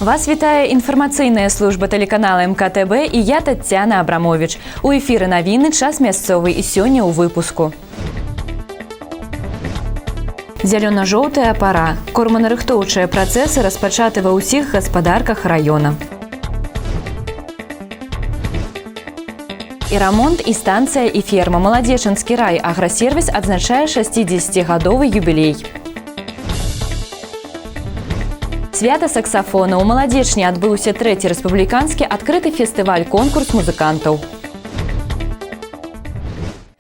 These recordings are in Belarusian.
Вас вітае інфармацыйная служба тэлеканала МКТБ і я, Таццяна Абрамович. У эфіры навіны «Час мясцовы», і сёння ў выпуску. Зялёна-жоўтая пара. Корманарыхтоўчыя працэсы распачаты ва ўсіх гаспадарках раёна. І рамонт, і станцыя, і ферма. Маладзечанскі рай аграсервіс адзначае 60-гадовы юбілей. Свята саксафона. У Маладзечні адбыўся трэці рэспубліканскі адкрыты фестываль-конкурс музыкантаў.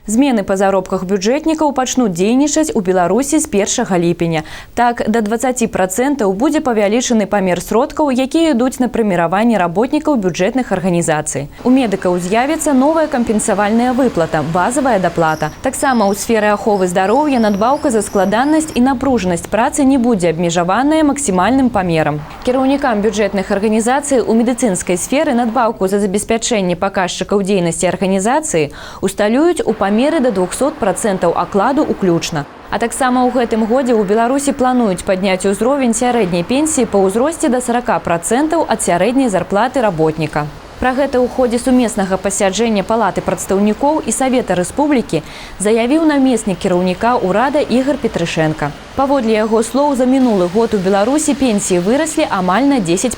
Змены па заробках бюджэтнікаў пачнуць дзейнічаць у Беларусі з 1 ліпеня. Так, да 20% будзе павялічаны памер сродкаў, якія ідуць на прэміраванне работнікаў бюджэтных арганізацый. У медыкаў з'явіцца новая кампенсавальная выплата – базавая даплата. Таксама ў сферы аховы здароўя надбаўка за складанасць і напружанасць працы не будзе абмежаваная максімальным памерам. Кіраўнікам бюджэтных арганізацый у медыцынскай сферы надбаўку за забеспячэнне паказчыкаў дзейнасці арганізацыі усталююць у памеры до 200% акладу уключна. А таксама ў гэтым годзе ў Беларусі плануюць падняць узровень сярэдняй пенсіі па ўзросце да 40% ад сярэдняй зарплаты работніка. Пра гэта ў ходзе сумеснага пасяджэння Палаты прадстаўнікоў і Савета Рэспублікі заявіў намеснік кіраўніка ўрада Ігар Петрышенко. Паводле яго слоў, за мінулы год у Беларусі пенсіі выраслі амаль на 10%,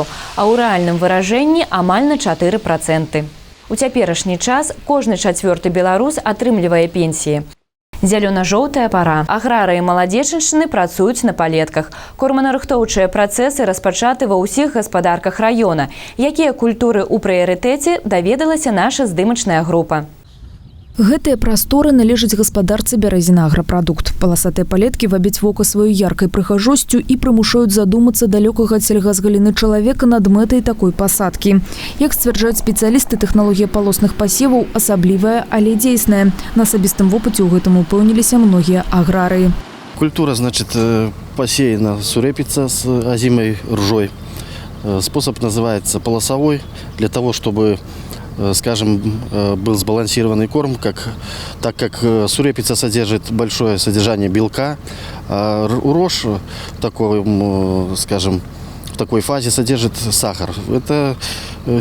а ў рэальным выражэнні амаль на 4%. У цяперашні час кожны чацвёрты беларус атрымлівае пенсіі. Зялёна-жоўтая пара. Аграрыі Маладзечаншчыны працуюць на палетках. Корманарыхтоўчыя працэсы распачаты ва ўсіх гаспадарках раёна. Якія культуры ў прыярытэце, даведалася наша здымачная група. Гэтыя прасторы належаць гаспадарцы «Бярэзіна аграпрадукт». Паласатыя палеткі вабяць вока сваёй яркай прыгажосцю і прымушаюць задумацца далёкага ад сельгасгаліны чалавека над мэтай такой пасадкі. Як сцвярджаюць спецыялісты, тэхналогія палосных пасеваў асаблівая, але дзейсная. На асабістым вопыце ў гэтым упэўніліся многія аграрыі. Культура, значит, посеяна сурепица с озимой ржой. Способ называется полосовой, для того, чтобы, скажем, был сбалансированный корм, так как сурепица содержит большое содержание белка, а рожь в таком, скажем, в такой фазе содержит сахар. Это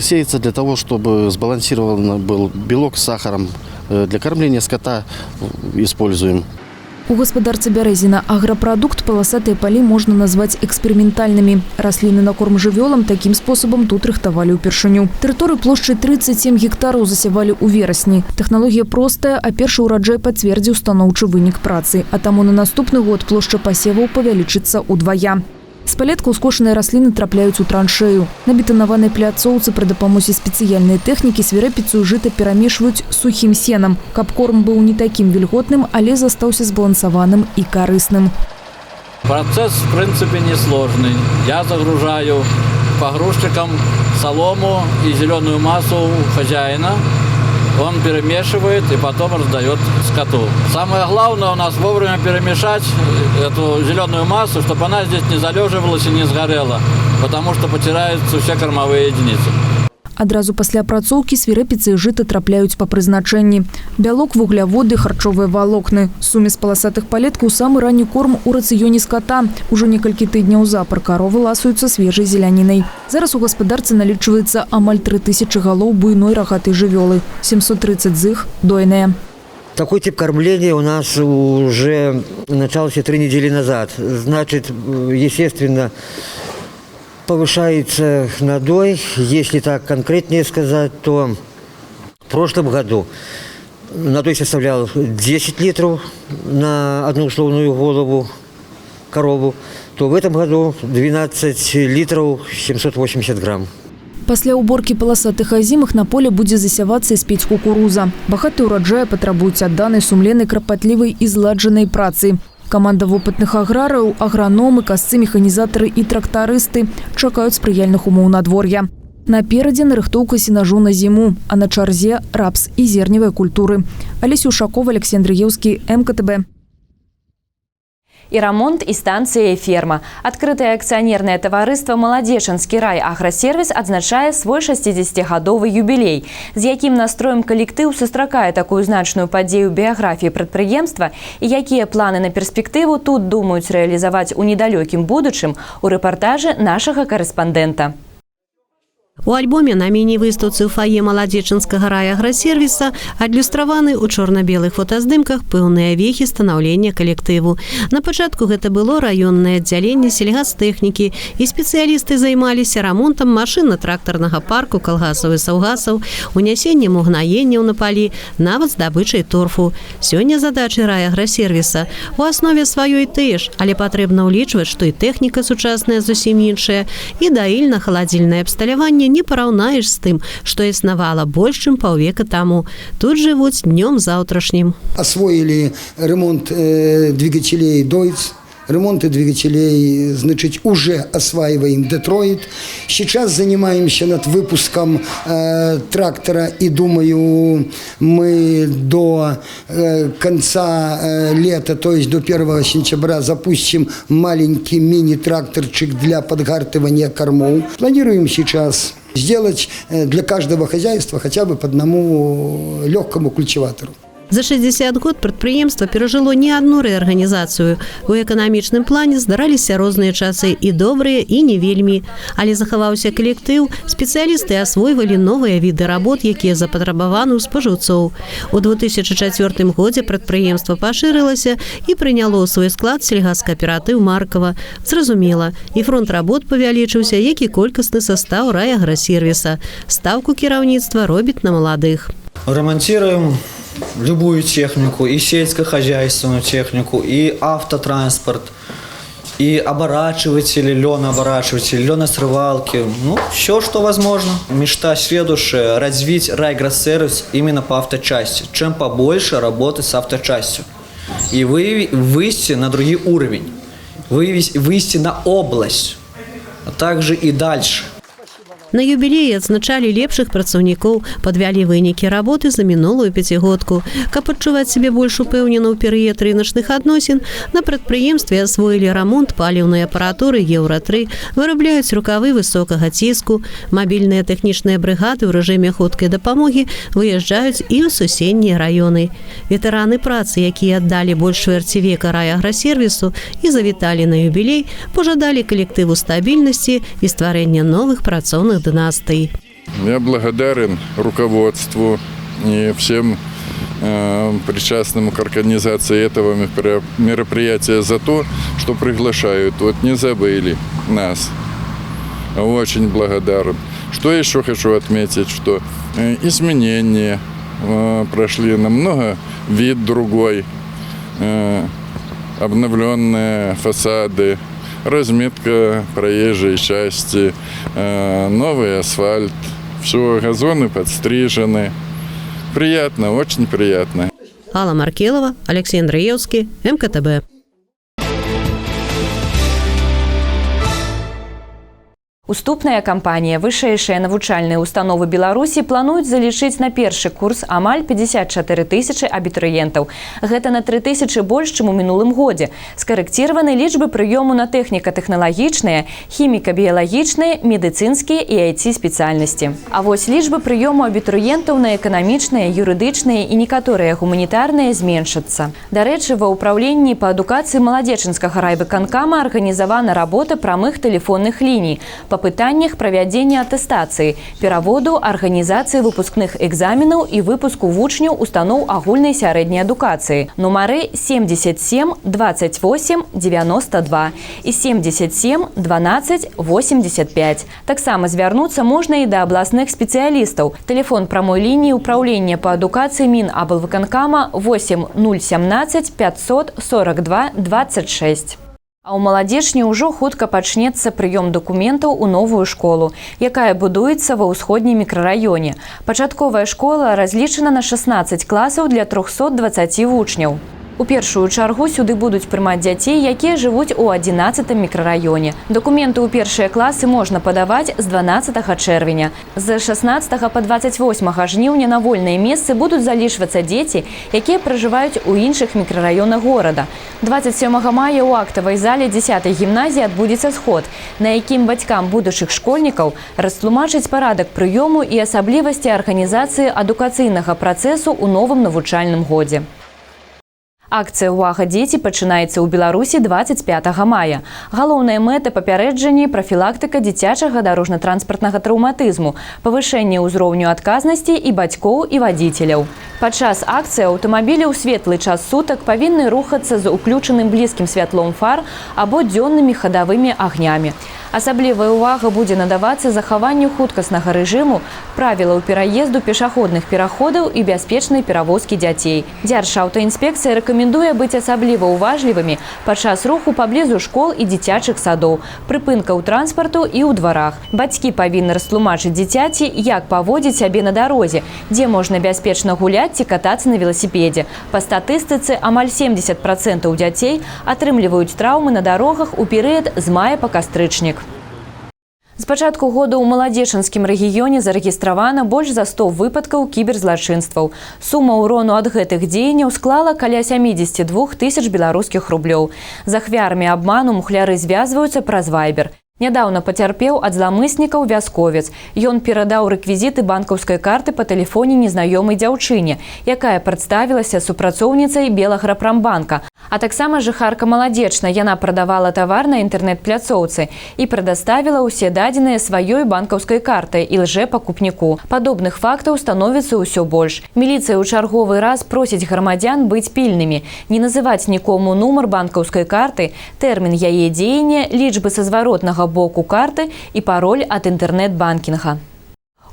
сеется для того, чтобы сбалансирован был белок с сахаром. Для кормления скота используем. У гаспадарцы «Бярэзіна аграпрадукт» паласатыя палі можна назваць эксперыментальнымі. Расліны на корм жывёлам такім спосабам тут рыхтавалі ўпершыню. Тэрыторыю плошчай 37 гектараў засявалі ў верасні. Тэхналогія простая, а першы ўраджай пацвердзіў станоўчы вынік працы. А таму на наступны год плошча пасеваў павялічыцца ўдвая. З палеткаў скошаныя расліны трапляюць у траншею. На бетанаванай пляцоўцы пры дапамозе спецыяльнай тэхнікі свірэпіцу і жыта перамешваюць з сухім сенам, каб корм быў не такім вільготным, але застаўся збалансаваным і карысным. Процесс, в принципе, несложный. Я загружаю погрузчиком солому и зеленую массу у хозяина. Он перемешивает и потом раздает скоту. Самое главное у нас вовремя перемешать эту зеленую массу, чтобы она здесь не залеживалась и не сгорела, потому что потеряются все кормовые единицы. Адразу пасля апрацоўкі свірэпіцы і жыта трапляюць па прызначэнні. Бялок, вугляводы, харчовыя валокны. Сумесь паласатых палеткаў – самы ранні корм у рацыёне ската. Ужо некалькі тыдняў запар каровы ласуюцца свежай зелянінай. Зараз у гаспадарцы налічваецца амаль 3000 галоў буйной рагатай жывёлы. 730 з іх дойныя. Такой тип кормления у нас уже начался 3 недели назад. Значит, естественно, повышается надой. Если так конкретнее сказать, то в прошлом году надой составлял 10 литров на одну условную голову корову, то в этом году 12 литров 780 грамм. Пасля уборкі паласатых азімых на поле будзе засявацца і спець кукуруза. Багатыя ўраджаі патрабуюць адданай, сумленнай, крапатлівай і зладжанай працы. Каманда вопытных аграрыяў, аграномы, касцы, механізатары і трактарысты чакаюць спрыяльных умоў надвор'я. Наперадзе нарыхтоўка сенажу на зіму, а на чарзе рапс і зерневыя культуры. Алеся Ушакова, Александр Еўскі, МКТБ. І рамонт, і станцыя, і ферма. Адкрытае акцыянернае таварыства «Маладзечанскі райаграсервіс» адзначае свой 60-гадовы юбілей. З якім настроем калектыў сустракае такую значную падзею біяграфіі прадпрыемства і якія планы на перспектыву тут думаюць рэалізаваць у недалёкім будучым, у рэпартажы нашага карэспандэнта. У альбоме на міні-выстаўцы ў фае Маладзечанскага райаграсервіса адлюстраваны ў чорна-белых фотаздымках пэўныя вехі станаўлення калектыву. На пачатку гэта было раённае аддзяленне сельгастэхнікі, і спецыялісты займаліся рамонтам машынна-трактарнага парку калгасаў і саўгасаў, унясеннем угнаенняў на палі, нават здабычай торфу. Сёння задачы райаграсервіса у аснове сваёй тыя ж, але патрэбна ўлічваць, што і тэхніка сучасная зусім іншая, і даільна-халадзільнае абсталяванне не параўнаеш з тым, што існавала больш чым паўвека таму. Тут жывуць днём заўтрашнім. Освоили ремонт двигателей Deutz, ремонты двигателей, значит, уже осваиваем Детройт. Сейчас занимаемся над выпуском трактора, и думаю, мы до конца лета, то есть до 1 сентября, запустим маленький мини-тракторчик для подгартывания кормов. Планируем сейчас сделать для каждого хозяйства хотя бы по одному легкому культиватору. За 60 год прадпрыемства перажыло не адну рэарганізацыю. У эканамічным плане здараліся розныя часы, і добрыя, і не вельмі. Але захаваўся калектыў, спецыялісты асвойвалі новыя віды работ, якія запатрабаваны ў спажыўцоў. У 2004 годзе прадпрыемства пашырылася і прыняло ў свой склад сельгаскааператыў Маркава. Зразумела, і фронт работ павялічыўся, як і колькасны састаў райаграсервіса. Стаўку кіраўніцтва робіць на маладых. Ремонтируем любую технику, и сельскохозяйственную технику, и автотранспорт, и оборачиватели, ленооборачиватели, леносрывалки, ну, все, что возможно. Мечта следующая – развить райагросервис именно по авточасти. Чем побольше работать с авточастью. И выйти на другой уровень, выйти на область, а также и дальше. На юбілеі адзначалі лепшых працаўнікоў, падвялі вынікі работы за мінулую пяцігодку. Каб адчуваць сябе больш упэўнена ў перыяд рыначных адносін, на прадпрыемстве асвоілі рамонт паліўнай апаратуры Еўра-3, вырабляюць рукавы высокага ціску. Мабільныя тэхнічныя брыгады ў рэжыме хуткай дапамогі выязджаюць і ў суседнія раёны. Ветэраны працы, якія аддалі больш чвэрці века райаграсервісу і завіталі на юбілей, пажадалі калектыву стабільнасці і стварэння новых працоўных дынастый. Я благодарен руководству и всем причастным к организации этого мероприятия за то, что приглашают. Вот не забыли нас. Очень благодарен. Что еще хочу отметить, что изменения прошли намного, вид другой, обновленные фасады, разметка проезжей части, новый асфальт, все, газоны подстрижены. Приятно, очень приятно. Алла Маркелова, Алексей Андреевский, МКТБ. Уступная кампанія. Вышэйшыя навучальныя установы Беларусі плануюць залічыць на першы курс амаль 54 тысячы абітурыентаў. Гэта на 3 тысячы больш, чым у мінулым годзе. Скарэкціраваны лічбы прыёму на тэхніка-тэхналагічныя, хіміка-біялагічныя, медыцынскія і айці-спецыяльнасці. А вось лічбы прыёму абітурыентаў на эканамічныя, юрыдычныя і некаторыя гуманітарныя зменшацца. Дарэчы, ва ўпраўленні па адукацыі Маладзечанскага райвыканкама арганізавана работа прамых тэлефонных ліній па пытаннях правядзення атэстацыі, пераводу, арганізацыі выпускных экзаменаў і выпуску вучняў устаноў агульнай сярэдняй адукацыі. Нумары 77 28 92 і 77 12 85. Таксама звярнуцца можна і да абласных спецыялістаў. Тэлефон прамой лініі ўпраўлення па адукацыі Мінаблвыканкама 8 017 542 26. А ў Маладзечні ўжо хутка пачнецца прыём дакументаў у новую школу, якая будуецца ва ўсходнім мікрараёне. Пачатковая школа разлічана на 16 класаў для 320 вучняў. У першую чаргу сюды будуць прымаць дзяцей, якія жывуць у 11 мікрараёне. Дакументы ў першыя класы можна падаваць з 12 чэрвеня. З 16 па 28 жніўня на вольныя месцы будуць залічвацца дзеці, якія пражываюць у іншых мікрараёнах горада. 27 мая ў актавай зале 10 гімназіі адбудзецца сход, на якім бацькам будучых школьнікаў растлумачаць парадак прыёму і асаблівасці арганізацыі адукацыйнага працэсу ў новым навучальным годзе. Акцыя «Увага, дзеці» пачынаецца ў Беларусі 25 мая. Галоўная мэта папярэджанне, прафілактыка дзіцячага дарожна-транспартнага траўматызму, павышэнне ўзроўню адказнасці і бацькоў, і вадзіцеляў. Падчас акцыі аўтамабілі ў светлы час сутак павінны рухацца з уключаным блізкім святлом фар або дзённымі хадавымі агнямі. Асаблівая ўвага будзе надавацца захаванню хуткаснага рэжыму, правілаў пераезду пешаходных пераходаў і бяспечнай перавозкі дзяцей. Дзяржаўтаінспекцыя рэкамендуе быць асабліва ўважлівымі падчас руху паблізу школ і дзіцячых садоў, прыпынкаў транспарту і ў дварах. Бацькі павінны растлумачыць дзіцяці, як паводзіць сябе на дарозе, дзе можна бяспечна гуляць ці катацца на веласіпедзе. Па статыстыцы, амаль 70% дзяцей атрымліваюць траўмы на дарогах у перыяд з мая па кастрычнік. З пачатку года ў Маладзечанскім рэгіёне зарэгістравана больш за 100 выпадкаў кіберзлачынстваў. Сума ўрону ад гэтых дзеянняў склала каля 72 тысяч беларускіх рублёў. З ахвярамі абману мухляры звязваюцца праз вайбер. Нядаўна пацярпеў ад зламыснікаў вясковец. Ён перадаў рэквізіты банкаўскай карты па тэлефоне незнаёмай дзяўчыне, якая прадставілася супрацоўніцай Белаграпрамбанка. А таксама жыхарка Маладзечна. Яна прадавала тавар на інтэрнэт-пляцоўцы і прадаставіла ўсе дадзеныя сваёй банкаўскай картай і лжэпакупніку. Падобных фактаў становіцца ўсё больш. Міліцыя ў чарговы раз просіць грамадзян быць пільнымі, не называць нікому нумар банкаўскай карты, тэрмін яе дзеяння, лічбы са зваротнага боку карты і пароль ад інтэрнэт-банкінга.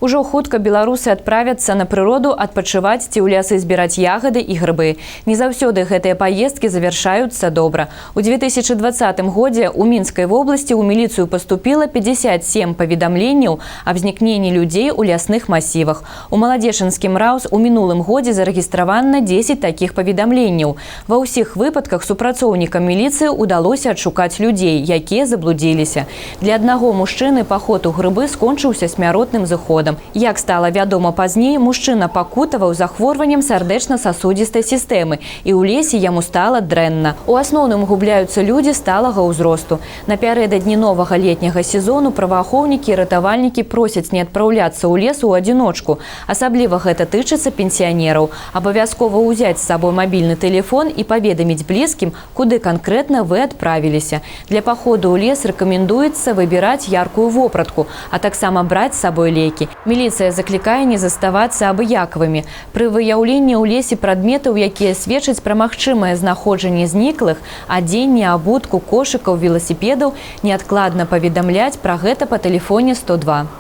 Ужо хутка беларусы адправяцца на прыроду адпачываць ці ў лясы збіраць ягады і грыбы. Не заўсёды гэтыя паездкі завяршаюцца добра. У 2020 годзе ў Мінскай вобласці ў міліцыю паступіла 57 паведамленняў аб знікненні людзей у лясных масівах. У Маладзечанскім РАУС у мінулым годзе зарэгістравана 10 такіх паведамленняў. Ва ўсіх выпадках супрацоўнікам міліцыі ўдалося адшукаць людзей, якія заблудзіліся. Для аднаго мужчыны паход у грыбы скончыўся смяротным зыходам. Як стала вядома пазней, мужчына пакутаваў захворваннем сардэчна-сасудзістай сістэмы, і ў лесе яму стала дрэнна. У асноўным губляюцца людзі сталага ўзросту. Напярэдадні новага летняга сезону праваахоўнікі і ратавальнікі просяць не адпраўляцца ў лес у адзіночку. Асабліва гэта тычыцца пенсіянераў. Абавязкова ўзяць з сабой мабільны тэлефон і паведаміць блізкім, куды канкрэтна вы адправіліся. Для паходу ў лес рэкамендуецца выбіраць яркую вопратку, а таксама браць з сабой лекі. Міліцыя заклікае не заставацца абыякавымі. Пры выяўленні ў лесе прадметаў, якія сведчаць пра магчымае знаходжанне зніклых, адзенне, абутку, кошыкаў, веласіпедаў, неадкладна паведамляць пра гэта па тэлефоне 102.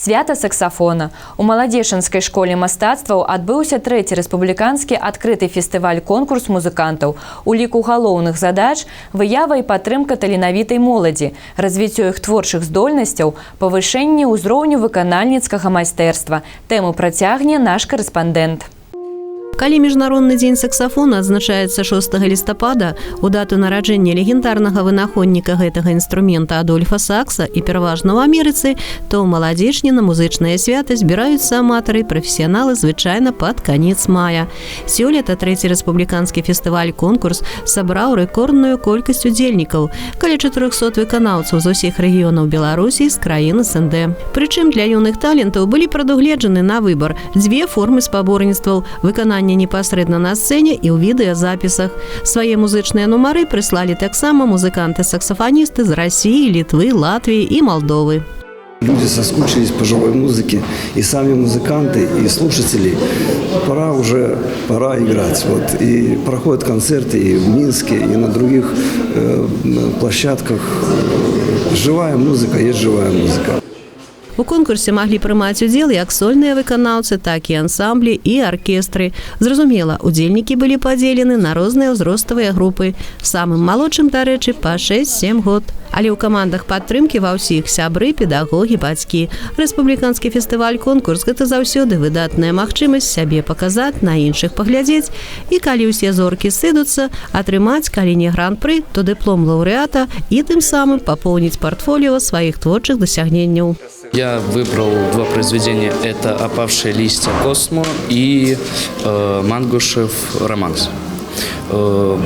Свята саксафона. У Маладзечанскай школе мастацтваў адбыўся трэці рэспубліканскі адкрыты фестываль-конкурс музыкантаў. У ліку галоўных задач выява і падтрымка таленавітай моладзі, развіццё іх творчых здольнасцяў, павышэнне ўзроўню выканальніцкага майстэрства. Тэму працягне наш карэспандэнт. Калі міжнародны дзень саксафона адзначаецца 6 лістапада, у дату нараджэння легендарнага вынаходніка гэтага інструмента Адольфа Сакса і пераважна ў Амерыцы, то ў Маладзечне на музычнае свята збіраюцца аматары і прафесіяналы звычайна пад канец мая. Сёлета трэці рэспубліканскі фестываль-конкурс сабраў рэкордную колькасць удзельнікаў, каля 400 выканаўцаў з усіх рэгіёнаў Беларусі з краін СНД. Прычым для юных талентаў былі прадугледжаны на выбар дзве формы спаборніцтваў: выкананне непасрэдна на сцэне і ў відэазапісах. Свае музычныя нумары прыслалі таксама музыканты-саксафаністы з Расіі, Літвы, Латвіі і Малдовы. Люди соскучились по живой музыке, и сами музыканты, и слушатели. Пора уже, пора играть. Вот. И проходят концерты и в Минске, и на других площадках. Живая музыка есть живая музыка. У конкурсе маглі прымаць удзел як сольныя выканаўцы, так і ансамблі і аркестры. Зразумела, удзельнікі былі падзелены на розныя ўзроставыя групы. Самым малодшым, дарэчы, па 6-7 год. Але ў камандах падтрымкі ва ўсіх сябры, педагогі, бацькі. Рэспубліканскі фестываль-конкурс — гэта заўсёды выдатная магчымасць сябе паказаць, на іншых паглядзець і, калі ўсе зоркі сыдуцца, атрымаць, калі не гран-пры, то дыплом лаўрэата і тым самым папоўніць партфоліо сваіх творчых дасягненняў. Я выбрал два произведения. Это «Опавшие листья» «Космо» и «Мангушев романс».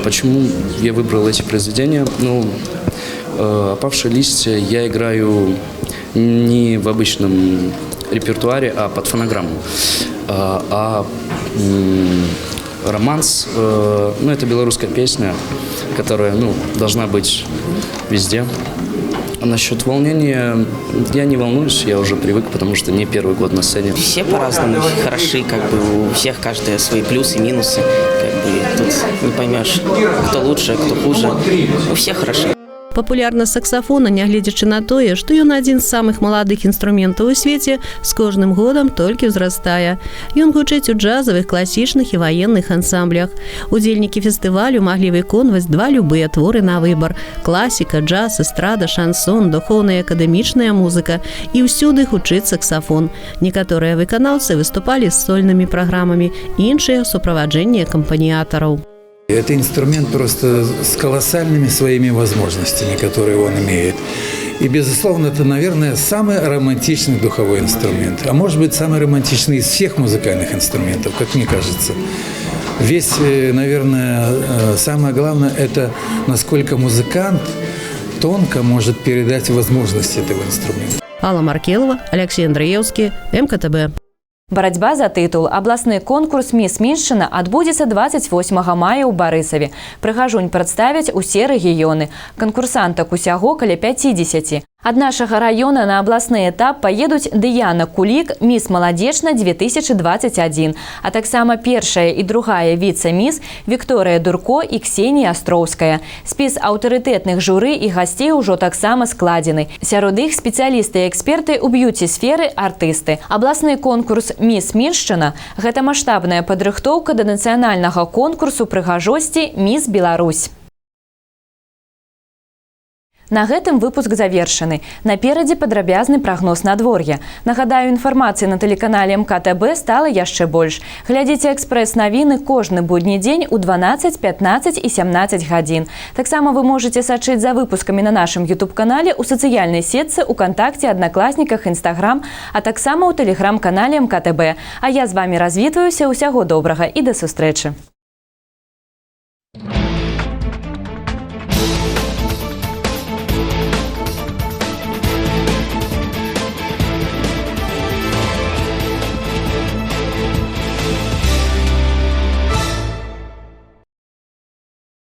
Почему я выбрал эти произведения? Ну, «Опавшие листья» я играю не в обычном репертуаре, а под фонограмму. А романс, ну, это белорусская песня, которая, ну, должна быть везде. А насчет волнения, я не волнуюсь, я уже привык, потому что не первый год на сцене. Все по-разному хороши, как бы у всех каждые свои плюсы, минусы. Как бы тут не поймешь, кто лучше, кто хуже. У всех хороши. Папулярнасць саксафона, нягледзячы на тое, што ён адзін з самых маладых інструментаў у свеце, з кожным годам толькі ўзрастае. Ён гучыць у джазавых, класічных і ваенных ансамблях. Удзельнікі фестывалю маглі выконваць два любыя творы на выбар: класіка, джаз, эстрада, шансон, духоўная, акадэмічная музыка, і ўсюды гучыць саксафон. Некаторыя выканаўцы выступалі з сольнымі праграмамі, іншыя — ў суправаджэнні акампаніятараў. Это инструмент просто с колоссальными своими возможностями, которые он имеет. И, безусловно, это, наверное, самый романтичный духовой инструмент. А может быть, самый романтичный из всех музыкальных инструментов, как мне кажется. Весь, наверное, самое главное – это насколько музыкант тонко может передать возможности этого инструмента. Алла Маркелова, Алексей Андреевский, МКТБ. Барацьба за тытул. Абласны конкурс «Міс Міншчына» адбудзецца 28 мая ў Барысаве. Прыгажунь прадставяць усе рэгіёны. Канкурсантак усяго каля 50. Ад нашага раёна на абласны этап паедуць Дыяна Кулік, міс Маладзечна 2021, а таксама першая і другая віцэ-міс Вікторыя Дурко і Ксенія Астроўская. Спіс аўтарытэтных журы і гасцей ужо таксама складзены. Сярод іх спецыялісты і эксперты ў б'юці-сферы, артысты. Абласны конкурс «Міс Міншчына» — гэта маштабная падрыхтоўка да нацыянальнага конкурсу прыгажосці «Міс Беларусь». На гэтым выпуск завершаны. Наперадзе падрабязны прагноз надвор'я. Нагадаю, інфармацыі на тэлеканале МКТБ стала яшчэ больш. Глядзіце экспрэс-навіны кожны будні дзень у 12, 15 і 17 гадзін. Таксама вы можаце сачыць за выпускамі на нашым YouTube-канале, у сацыяльнай сетцы УКантакце, Аднакласніках, Інстаграм, а таксама ў тэлеграм-канале МКТБ. А я з вами развітваюся, усяго добрага і да сустрэчы.